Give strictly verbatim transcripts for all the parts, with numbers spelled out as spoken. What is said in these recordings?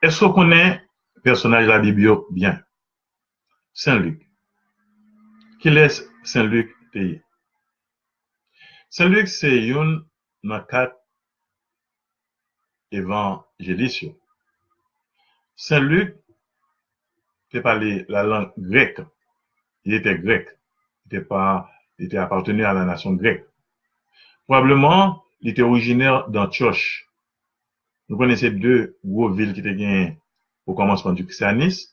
Èske w konnen pèsonaj Labib yo byen? Sen Lik. Kilès Sen Lik te ye? Sen Lik se youn nan kat evanjelis yo. Sen Lik te pale lalang grèk. Li te grèk. Li te pa, li te apateni a la nasyon grèk. Pwobableman, li te orijinè d'Antyòch. Nou konnen se de gwo vil ki te genyen o kòmansman di kristyanis,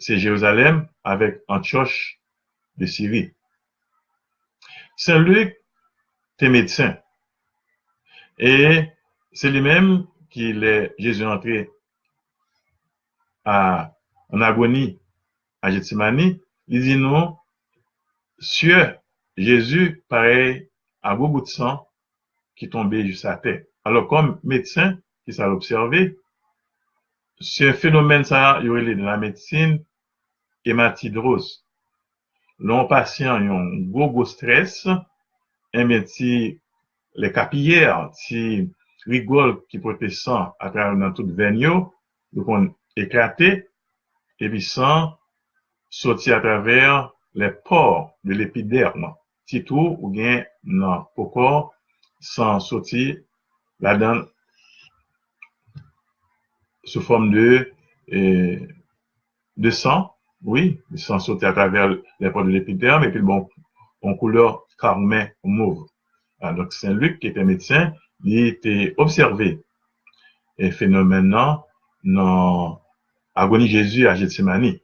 se Jerizalèm avèk Antyòch de Siri. Sen Lik te medsen. E se li menm ki, lè Jezi antre a, an agoni a Jetsemani, li di nou, syè Jezi parèy a gwo gout san ki tonbe jis atè. Alò, kòm medsen, ki sa l obsève? Se fenomèn sa a, yo rele nan lamedsin ematidroz. Lè yon pasyan yon gwo, gwo strès, enben, ti lè kapiyè, ti rigòl ki pote san atravè nan tout vèn yo, yo konn eklate, epi san soti atravè lè pò de lepidèm, ti twou ou gen nan po kò, san soti ladan sou fòm de, eh, de san, wi, san soti atravè lè pò de lepidèm, epi l ba w yon koulè karmen mov. Ah, donk, Sen Lik, ki te medsen, li te obsève, eh, fenomèn nan, nan agoni Jezi a Jetsemani.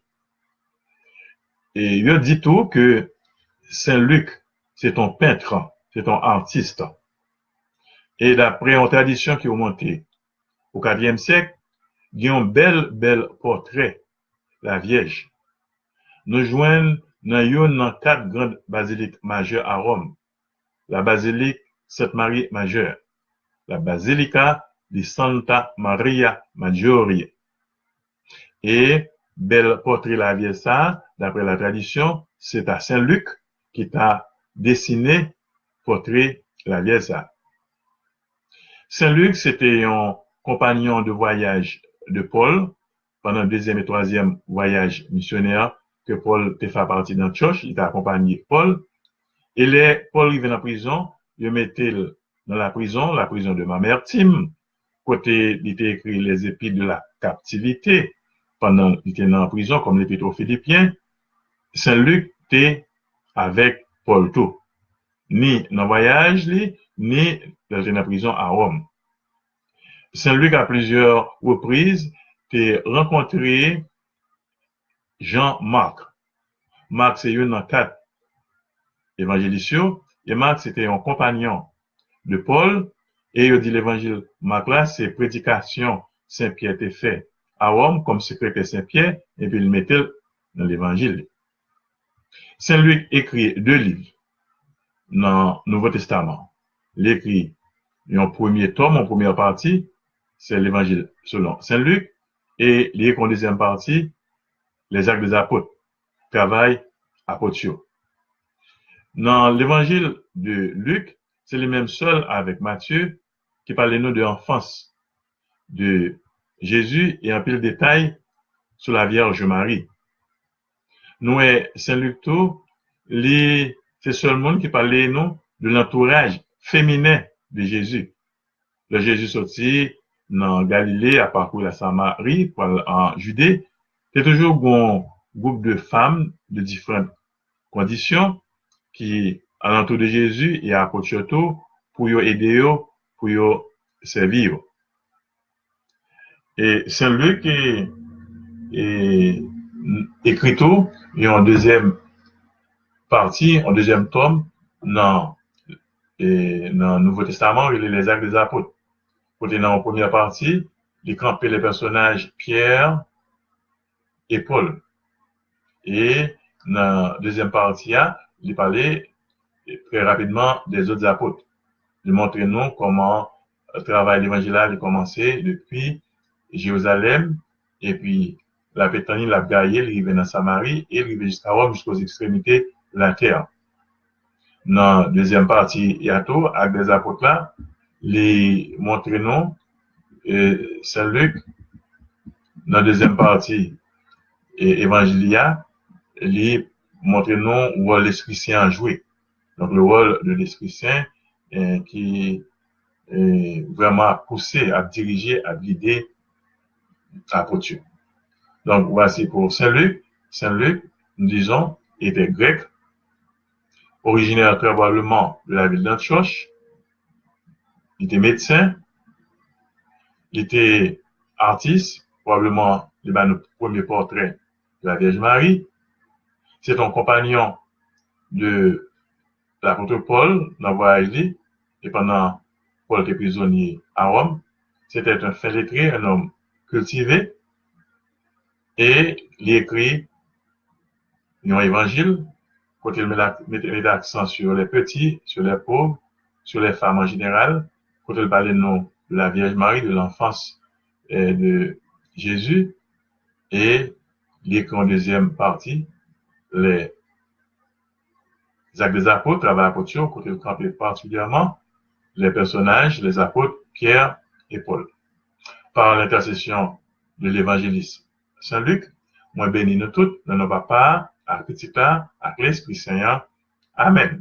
E yo di tou ke Sen Lik se t on pent, se t on atis. E daprè yon tradisyon ki remonte o katriyèm syèk, gen yon bèl, bèl pòtrè Lavyèj. Nou jwenn nan youn nan kat gran bazilik majè a Wòm, la Basilique Sainte-Marie Majeure, la Basilica di Santa Maria Maggiore. E bèl pòtrè Lavyèj sa a, daprè latradisyon, se ta Sen Lik ki ta desine pòtrè Lavyèj sa a. Sen Lik se te yon konpanyon de vwayaj de Pòl pandan dezyèm e twazyèm vwayaj misyonè ke Pòl te fè apati de Antyòch, li te akonpanye Pòl. E lè Pòl rive nan prizon, yo mete l nan laprizon, la prison de Mamertine, kote li te ekri Les Épîtres de la Captivité, pandan li te nan prizon, kòm lepit o Filipyen, Sen Lik te avèk Pòl tou, ni nan vwayaj li, ni lè l te nan prizon a Wòm. Sen Lik, a plizyè repriz, te rankontre Jan Mak. Mak se youn nan kat evanjelis yo, e Mak se te yon konpanyon de Pòl, e yo di levanjil Mak la se predikasyon Sen Pyè te fè a Wòm kòm sekretè Sen Pyè, epi l mete l nan levanjil li. Sen Lik ekri de liv nan Nouvo Testaman. Li ekri yon premye tòm, yon premyè pati, se Levanjil selon Sen Lik, e li ekri yon dezyèm pati, Les Actes des Apôtres, Travay Apot yo. Nan Levanjil de Lik, se li menm sèl avèk Matye ki pale nou de anfans de Jezi e anpil detay sou la Vierge Marie. Nou wè Sen Lik tou, li se sèl moun ki pale nou de lantouraj feminen de Jezi. Lè Jezi soti nan Galile, ap pakouri la Samari, pral an Jide, te toujou gon gwoup de fanm de diferan kondisyon ki alantou de Jezi e apot yo tou pou yo ede yo, pou yo sèvi yo. E Sen Lik e, e, ekri tou yon dezyèm pati, yon dezyèm tòm nan, e, nan Nouvo Testaman, rele Les Actes des Apôtres. Kote nan yon premyè pati, li kanpe lè pèsonaj Pyè e Pòl. E nan dezyèm pati a, li pale trè rapidman des autres apôtres. Li montre nou kòman travay levanjil la, li kòmanse depi Jerizalèm, epi l ap etandi, l ap gaye, li rive nan Samari, e li rive jiska Wòm, jisko ekstremite latè. Nan dezyèm pati a tou, Actes des Apôtres la, li montre nou, e, Sen Lik nan dezyèm pati e, evanjil li a, li montre nou wòl Lespri Sen an jwe. Donk, le rôle de l'Esprit Saint, eh, ki eh, vrèman ap pouse, ap dirije, ap gide apot yo. Donc, voici pour Saint Luc. Saint Luc, nous disons, était grec, originaire très probablement de la ville d'Antioche. Il était médecin, il était artiste, probablement il a le premier portrait de la Vierge Marie. C'est un compagnon de lapot Pòl nan vwayaj li, e pandan Pòl te prizonye a Wòm, c'était un fin lettré, un homme cultivé, e li ekri yon evanjil kote l mete, mete, mete aksan sur les petits, sur les pauvres, sur les femmes en général, kote l pale nou de la Vierge Marie, de l'enfance eh, de Jésus, e li ekri yon dezyèm pati, les Actes des Apôtres, Travay Apot yo, kote l kanpe patikilyèman les personnages, les apôtres Pierre et Paul. Par l'intercession de l'évangéliste Saint Luc, mwen beni nou tout nan non Papa a, ak Pitit la, ak Lespri Sen an. Amèn.